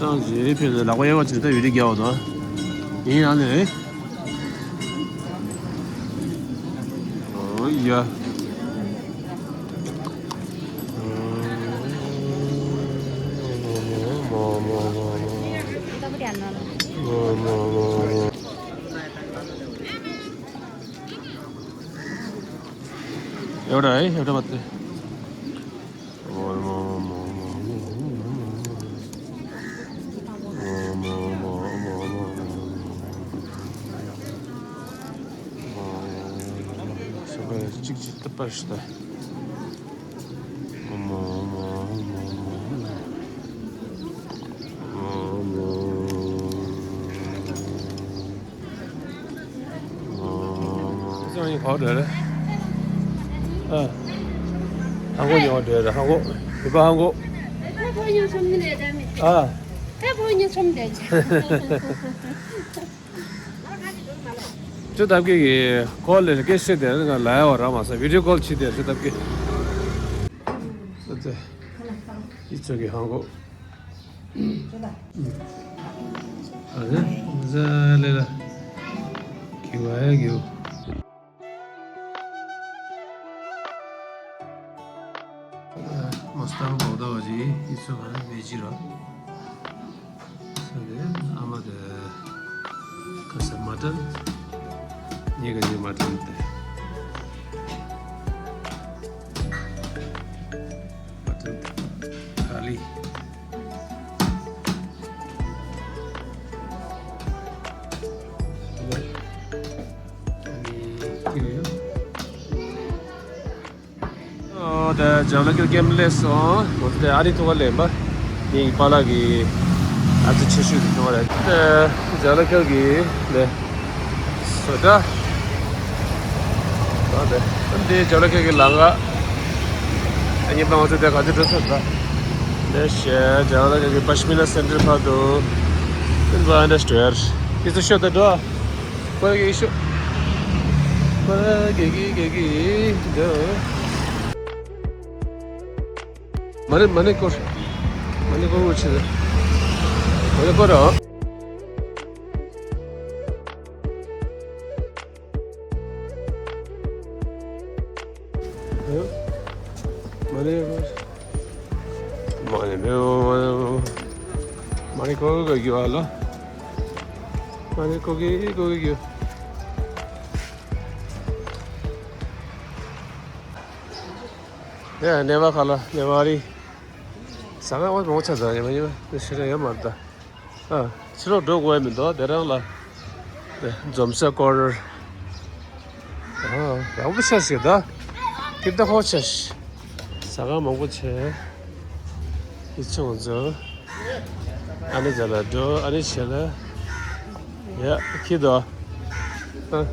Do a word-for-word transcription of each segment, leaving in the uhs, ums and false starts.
ཡང་རྗེས་ཕེབས་ཏེ་ལག་པ་གཡས་པ་ཅིག་ད་ཡུ་རི་རྒྱག་པ་དང་། ཡིན་ཡང་ནི། ཨོ་ཡ། एउटा है, एउटा मात्रै। ཨ། ཧང་གོ་ཉོ་འདོད་རེད། ཧང་གོ། བོད་པ་ཧང་གོ། ཨ། ཁྱོད་ཐབས་ཀྱི་གི་ཀོལ་ལས་སྐད་བཤད་དེ་ང་ལ་ཡ་བ་ར་མ་ས་བི་ཌིའོ་ཀོལ་བྱེད་དེ་ཁྱོད་ཐབས་ཀྱི། ཨ་ཙི། ཡིད་ཆོག་གི་ཧང་གོ། ཨ་ནི་ཟ་ལེ་ལ། གི་བ་ཡ་གི་བ། མོ་སྟང་གོ་ད་བ་ཇི་ཡིད་ཆོག་ག་ནི་མེ་ཇི་ར། ས་དེ་ཨ་མ་དེ་ཁ་ས་མ་ཏན། ཉེ་ག་ཉེ་མ་ཏན་དེ། མ་ཏན་དེ་ཨ་ལི། ཨ་ནི་ཀི་ཡོད། ཨོ་ད་ཇ་ལ་ཀེལ་གེམ་ལས་སོང་། ཨོ་ད་ཨ་རི་ཐུག་པ་ལེན་པ། ངའི་པཱ་ལགས་ཀྱི་ཨ་ཙི་ཆེ་ཤོས་དེ་ཐུག་པ་རེད། ད་ཇ་ལ་ཀེལ་གྱི་ལས་སོ་ད། ཨོ་ད་འདི་ཇ་ལ་ཀེལ་གྱི་ལམ་ཁ། ཨ་ནི་པ་ང་ཚོ་དེ་ག་ཚོད་འགྲོ་ས་ད། ལས་ཞེ་ཇ་ལ་ཀེལ་གྱི་པཤ་མི་ན་སེན་ཊར་ཕར་འདུག་ཨིན་བ་ཨན་ཌར་སི་ཊེ་ཡར། ཨི་ཚོ་ཤོད་ད་འགྲོ། ཀོ་གི་ཤོ། ཀོ་གི་གི་གི་གི་འདོ། མ་ནེ་མ་ནེ་ཀོར། མ་ནེ་ཀོར་འུ་ཆེ་རེ། མ་ནེ་ཀོར་ར། མ་ནེ་ཀོར། མ་ནེ་མེ་མ་ནེ་མ་ནེ་ཀོར་གི་གི་བ་ལ། མ་ནེ་ཀོ་གི་ཀོ་གི་གི། ཡ་ནེ་བ་ཁ་ལ་ནེ་བ་རི། ཟ་ཁང་བ་མོ་ཆ་ཟ་ཡ་མ་ཡ་མ་ཤི་ར་ཡ་མར་ད། ཨ་ཕྱི་ལོགས་འགྲོ་དགོས་ཡ་མི་འདུག་དེ་རང་ལ། འཛོམས་ས་སྐོར། ཨ་ཡག་པོ་ཆ་ཞིག་ད། ཀིར་ད་ཧོ་ཆ་ཞིག་ཟ་ཁང་མང་པོ་ཆེ། ཡིད་ཆེས་ང་ཚོ། ཨ་ནི་ཟ་ལ་འགྲོ་ཨ་ནི་བྱེད་ལ། ཡ་ཁྱི་དོ། ཨ།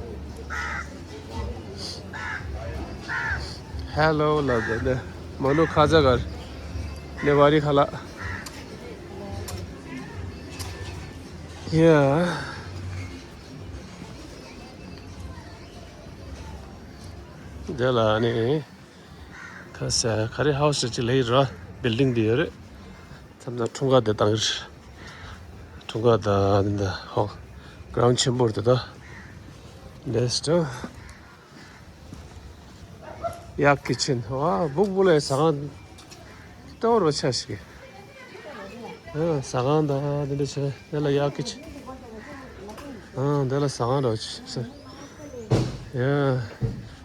ཧེ་ལོ་ལབ་དེ་ནས་མ་ནུ་ཁ་ཛ་གར་ནེ་བ་རི་ཁ་ལག་ཡ། དེ་ལ་ནི་ཁ་ས་ག་རེ་ཧའུ་སི་ཅིག་ལས་ར་བིལ་ཌིང་དེ་ཡོད་རེད། མཚམས་མཚམས་འཁྲུངས་སྐར་དེ་བཏང་གི་རེད། འཁྲུངས་སྐར་དང་འདི་འདྲ་ཧོ་གྷ་རའུན་ཌི་ཆེན་པོ་རེད་ད། ལེས་ཏོ། ཡག་གི་ཆེན་ཧོ་ཨ་སྦུག་སྦུག་ལས་ཟ་ཁང་ལྟ་བུ་རོ་ཆ་ཞིག་གི། ཨ་ཟ་ཁང་དང་འདི་འདྲ་ཆེ་འདི་ལ་ཡག་གི་ཆེ། ཨ་འདི་ལ་ཟ་ཁང་རོ་ཆེ་ས། ཡ་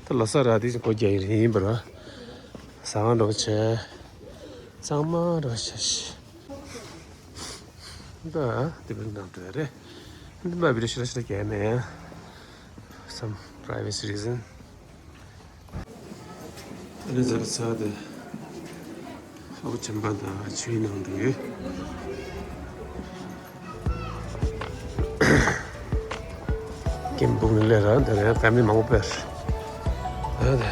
ད་ལ་ས་ར་དེ་ཅིག་གོ་རྒྱ་ཡིན་རེད་ཡིན་པ་ར། ཟ་ཁང་རོ་ཆེ། གཙང་མ་རོ་ཆེ་ཤི། ད་དེ་བས་འདང་དུ་རེད། འདི་མ་བི་རེ་ཤི་ར་ཤི་ར་གས་ནས། Some privacy reason. ཨ་ནི་ཟ་ཁང་དེ་ཧ་གོ་ཆེན་པ་དང་ཆུའི་ནང་དུ་ཡོད། ཀེམ་བུག་ནི་ལས་ར་འདི་རེད་ཕེ་མི་ལི་མང་པོ་པེར། ཨ་དེ།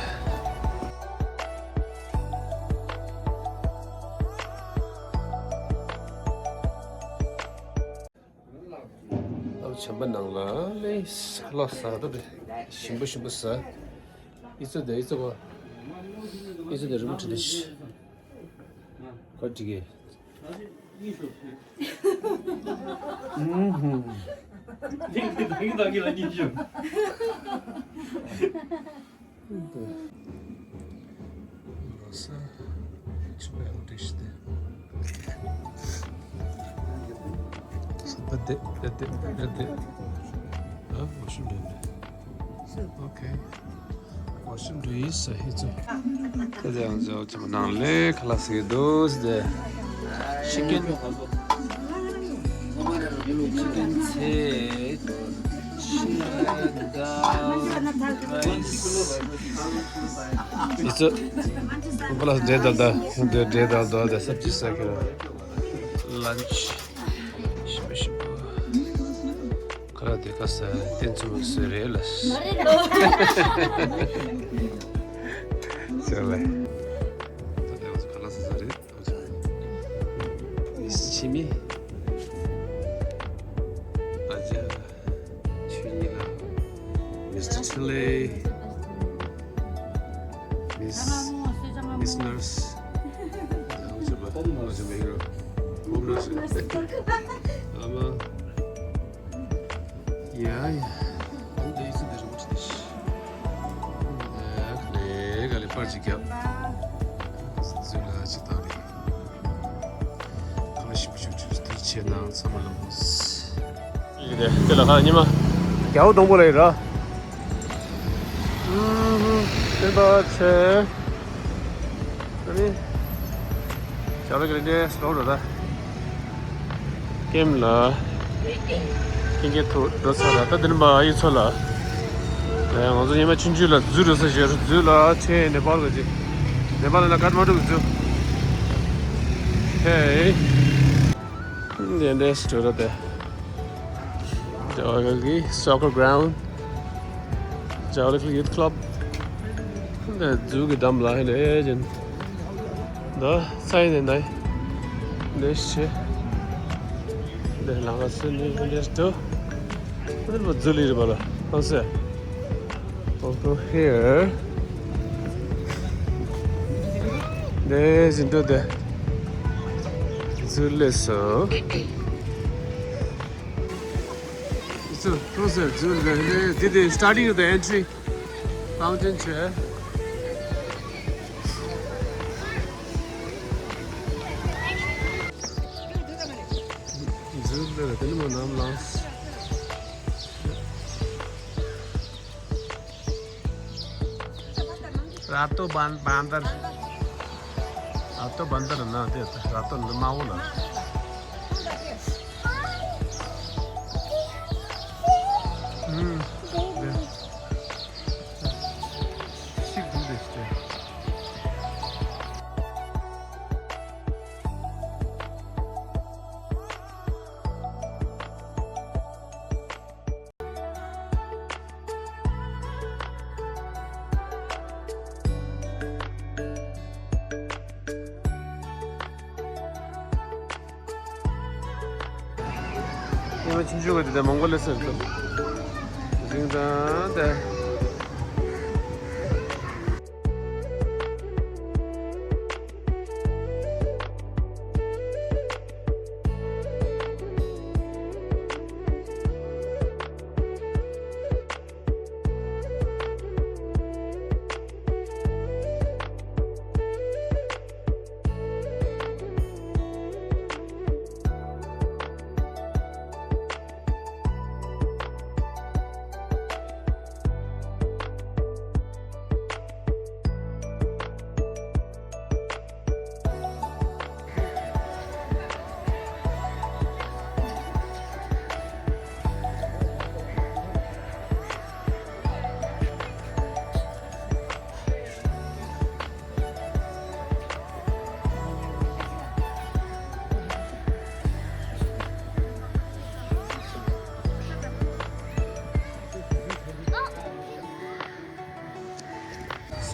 ཨ་བྱམས་པ་ནང་ལ་ལས་ལོ་ཟ་ད་དེ་ཞིམ་པོ་ཞིམ་པོ་ཟ། ཨི་ཚོ་དེ་ཨི་ཚོ་གོ། ཨི་ཚོ་དེ་རི་མོ་བྲིས་ཏེ་ཤི། ཁོ་བྲིས་གི། ཨུམ་ཧུམ། ད་གིན་ད་གིན་ལ་གཉིས་བྱུང་། ལོ་ས་ཆུ་བའི་འོ་དེ་ཤི་དེ། ས་པ་དེ་དེ་དེ་དེ་དེ། ཨ་འོ་ཤུ་འདྲེ་འདྲེ། ཨོ་ཁེ། འོ་ཤུ་འདྲེ་ཡིས་ས་ཧི་ཚོ། དེ་དེ་ཡང་ཚོ་ཚོ་ནང་ལས་ཁ་ལག་ཟེར་གི་འདུག་ཟེར་དེ། ཤི་ཀན། ཤི་ཀན་ཚེ། ཤི་ཀན་དང་རའི་སི། ཨི་ཚོ། པ་ལ་སི་འབྲས་དང་ད་འབྲས་དང་ད་ད་སབ་ཅི་ས་ཁེ་ར། ལན་ཆི། ཞིམ་པོ་ཞིམ་པོ། ཁ་ར་དེ་ཁ་ས་བསྟན་ཚུལ་ཟེར་རེད་ལ། ཟེར་ལ། ད་དེ་ཁ་ལག་ཟ་ཟ་རེད། ཕྱི་མི། ཨ་ཅག་ཆོས་ཉིད་ལགས། མིས་ཊར་ཆི་ལེ། མིས། མིས་ནར་སི། ཨ་མ་ཅག་པ། ཨ་ཅག་པ་ཧི་རོ། ཧོམ་ནར་སི། ཨ་མ། ཡ་ཡ། ཨང་དེ་ཡིག་ཚད་དེ་རིང་ཁྲིད་ཤི། ཨ་ནེ་ག་ལེ་པར་ཅིག་རྒྱབ། ཟུར་ལ་ཅིག་བཏང་རེད། ཁ་ཤིབ་ཤུ་ཤུ་དེ་ཆེ་ནང་ཚང་མ་ལ་མོ། ཡིག་དེ་དེ་ལ་ཁ་ཉི་མ། རྒྱ་བོ་སྡོང་པོ་ལ་ཡིན་ར། ཨུམ་ཧུམ། སེམས་པ་ཆེ། ཨ་ནི། ཇ་ལ་ག་རེ་འདྲས་སློག་འགྲོ་ད། ཀེམ་ལ། ཀིང་ཀེ་ཐུ་འགྲོ་ཚར་ལ་ད་འདི་ནི་མ་ཨ་ཡི་ཚོ་ལ། ཨེ་ང་ཚོ་ཉི་མ་ཆུང་ཆུང་ལ་འཛུལ་འགྲོ་ས་ཞེས་འཛུལ་ལ་ཆེ་ནེ་པཱལ་ག་ཅི། ནེ་པཱལ་ན་ཀཏ་མན་ཌུ་གི་འཛུལ། ཧེ། འདི་འདྲས་འགྲོ་ར་དེ། ཇ་ལ་གི་སོ་ཀར་གྷ་རའུན་ཌ། ཇ་ལ་གི་ཡུ་ཐི་ཀླབ། འདི་འཛུལ་གི་འགྲམ་ལ་ཧེ་ནེ་ཅན། འདི་ཚ་ཡི་ནེ་ནའི། འདི་ཤེ། འདི་ལ་ང་སི་ནི་འདི་སྟོ། འདི་མོ་འཛུལ་ལི་རི་བ་ལ་ཧང་སེ། Over here. འདི་བཞིན་དུ་འདི་འཛུལ་ལེ་སོ། ཚུར་ཚུར་འཛུལ་ལེ་ལེ། འདི་འདི་starting of the entry fountain ཆེ། འཛུལ་ལེ་ལེ་དེ་ནི་མོ་ནམ་ལངས། ར་ཏོ་བན་བན་དར། ར་ཏོ་བན་དར་ན་དེ་ར་ཏོ་འདི་མ་འོ་ལ། ཨུམ། དེ། ཤིག་འདུག་དེ་ཤི་དེ། ཉི་མ་ཆུང་ཆུང་གི་དེ་དེ་མོང་གོ་ལི་ཟེར་དུ། ཟིང་དང་དེ།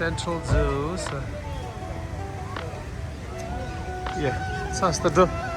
Central Zoo. Yeah, it's us, the dro-,